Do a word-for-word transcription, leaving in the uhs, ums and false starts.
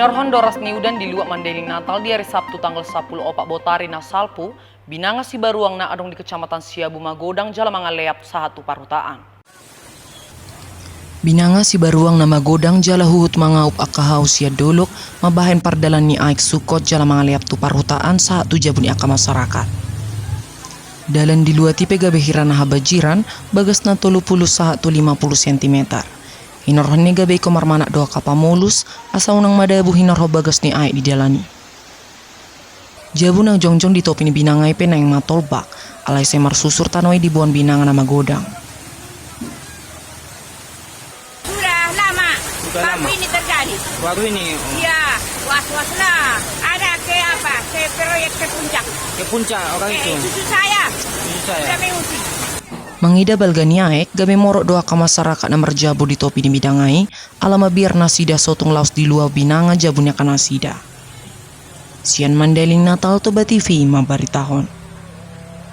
Hinorhon doras ni udan di luat mandailing Natal di ari Sabtu tanggal sampulu opat Botari na salpu, binanga sibaruang na adong di Kecamatan Siabu magodang jala mangaleap sahat tu parhutaan. Binanga sibaruang na magodang jala huhut mangaup angka hau sian dolok mambahen pardalan ni aek sukot jala mangaleap tu parhutaan sahat tu jabu ni angka masyarakat. Dalan di luat i pe gabe hira na habanjiran, bagas na tolu pulu sahat tu lima pulu sentimeter. Hinorhon i gabe ingkon marmanak do angka pamolus, asa unang madabu hinorhon bagas ni aek di dalan i. Jabu na jongjong di topi ni binanga i pe naeng matolbak, alai sai marsusur tano i diboan binanga na magodang. Sudah lama. Sudah lama. Baru ini terjadi. Baru ini. Iya, was-was lah. Ada ke apa? Ke proyek ke puncak. Ke puncak orang itu. Susu saya. Susu saya. Sudah mengungsi. Mangida balga ni aek, gabe morot do angka masyarakat na marjabu di topi ni binanga i, ala mabiar nasida so tung laos dilua binanga jabu ni angka nasida. Sian Mandailing Natal, Toba T V mambaritahon.